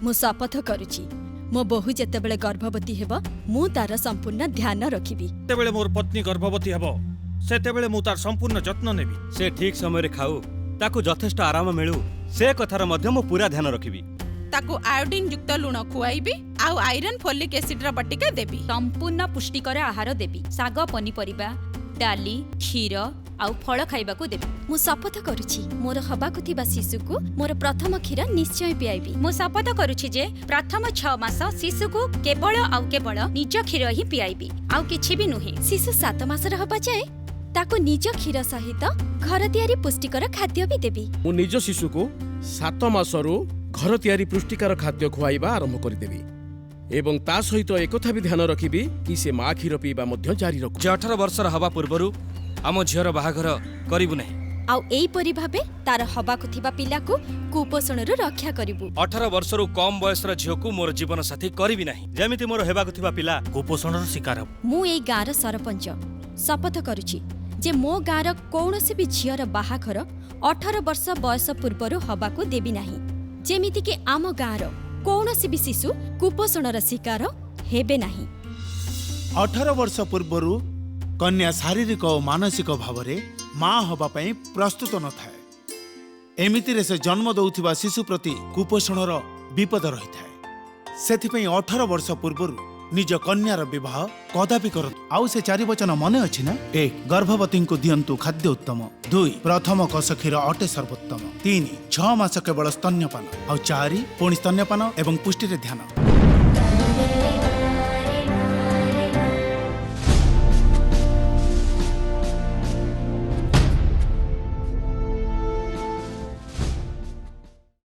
ମୁଁ ଶପଥ କରୁଛି, ମୋ ବୋହୂ ଯେତେବେଳେ ଗର୍ଭବତୀ ହେବ, ମୁଁ ତାର ସମ୍ପୂର୍ଣ୍ଣ ଧ୍ୟାନ ରଖିବି। ଯେତେବେଳେ ମୋର ପତ୍ନୀ ଗର୍ଭବତୀ ହେବ, ସେତେବେଳେ ମୁଁ ତାର ସମ୍ପୂର୍ଣ୍ଣ ଯତ୍ନ ନେବି। ସେ ଠିକ୍ ସମୟରେ ଖାଉ, ତାକୁ ଯଥେଷ୍ଟ ଆରାମ ମିଳୁ, ସେ କଥାର ମଧ୍ୟ ମୁଁ ପୁରା ଧ୍ୟାନ ରଖିବି। ତାକୁ ଆୟୋଡିନ ଯୁକ୍ତ ଲୁଣ ଖୁଆଇବି ଆଉ ଆଇରନ୍ ଫୋଲିକ୍ ଏସିଡର ବଟିକା ଦେବି। ସମ୍ପୂର୍ଣ୍ଣ ପୁଷ୍ଟିକର ଆହାର ଦେବି। ଶାଗ, ପନିପରିବା, ଡାଲି, କ୍ଷୀର ଆଉ ଫଳ ଖାଇବାକୁ ଦେବି। ମୁଁ ଶପଥ କରୁଛି, ମୋର ହବାକୁ ଥିବା ଶିଶୁକୁ ମୋର ପ୍ରଥମ କ୍ଷୀର ନିଶ୍ଚୟ ପିଆଇବି। ମୁଁ ଶପଥ କରୁଛି ଯେ ପ୍ରଥମ 6 ମାସ ଶିଶୁକୁ କେବଳ ଆଉ କେବଳ ନିଜ କ୍ଷୀର ହିଁ ପିଆଇବି, ଆଉ କିଛି ବି ନୁହେଁ। ଶିଶୁ 7 ମାସର ହବା ଯାଏ ତାକୁ ନିଜ କ୍ଷୀର ସହିତ ଘର ତିଆରି ପୁଷ୍ଟିକର ଖାଦ୍ୟ ବି ଦେବି। ମୁଁ ନିଜ ଶିଶୁକୁ 7 ମାସରୁ ଘର ତିଆରି ପୁଷ୍ଟିକର ଖାଦ୍ୟ ଖୁଆଇବା ଆରମ୍ଭ କରିଦେବି ଏବଂ ତା ସହିତ ଏକଥା ବି ଧ୍ୟାନ ରଖିବି କି ସେ ମା କ୍ଷୀର ପିଇବା ମଧ୍ୟ ଜାରି ରଖୁ। ଯେ 18 ବର୍ଷର ହେବା ପୂର୍ବରୁ ଆମ ଝିଅର ବାହାଘର କରିବୁ ନାହିଁ। ଆଉ ଏଇପରି ଭାବେ ତାର ହବାକୁ ଥିବା ପିଲାକୁ କୁପୋଷଣରୁ ରକ୍ଷା କରିବୁ। 18 ବର୍ଷରୁ କମ୍ ବୟସର ଝିଅକୁ ମୋର ଜୀବନ ସାଥୀ କରିବି ନାହିଁ, ଯେମିତି ମୋର ହେବାକୁ ଥିବା ପିଲା କୁପୋଷଣର ଶିକାର ହେବ। ମୁଁ ଏଇ ଗାଁର ସରପଞ୍ଚ ଶପଥ କରୁଛି ଯେ ମୋ ଗାଁର କୌଣସି ବି ଝିଅର ବାହାଘର 18 ବର୍ଷ ବୟସ ପୂର୍ବରୁ ହବାକୁ ଦେବି ନାହିଁ, ଯେମିତିକି ଆମ ଗାଁର କୌଣସି ବି ଶିଶୁ କୁପୋଷଣର ଶିକାର ହେବେ ନାହିଁ। 18 ବର୍ଷ ପୂର୍ବରୁ କନ୍ୟା ଶାରୀରିକ ଓ ମାନସିକ ଭାବରେ ମା ହେବା ପାଇଁ ପ୍ରସ୍ତୁତ ନଥାଏ। ଏମିତିରେ ସେ ଜନ୍ମ ଦେଉଥିବା ଶିଶୁ ପ୍ରତି କୁପୋଷଣର ବିପଦ ରହିଥାଏ। ସେଥିପାଇଁ 18 ବର୍ଷ ପୂର୍ବରୁ ନିଜ କନ୍ୟାର ବିବାହ କଦାପି କରନ୍ତୁ। ଆଉ ସେ ଚାରି ବଚନ ମନେ ଅଛି ନା? 1, ଗର୍ଭବତୀଙ୍କୁ ଦିଅନ୍ତୁ ଖାଦ୍ୟ ଉତ୍ତମ। 2, ପ୍ରଥମ କଷ କ୍ଷୀର ଅଟେ ସର୍ବୋତ୍ତମ। 3, 6 ମାସ କେବଳ ସ୍ତନ୍ୟପାନ। ଆଉ 4, ପୁଣି ସ୍ତନ୍ୟପାନ ଏବଂ ପୁଷ୍ଟିରେ ଧ୍ୟାନ।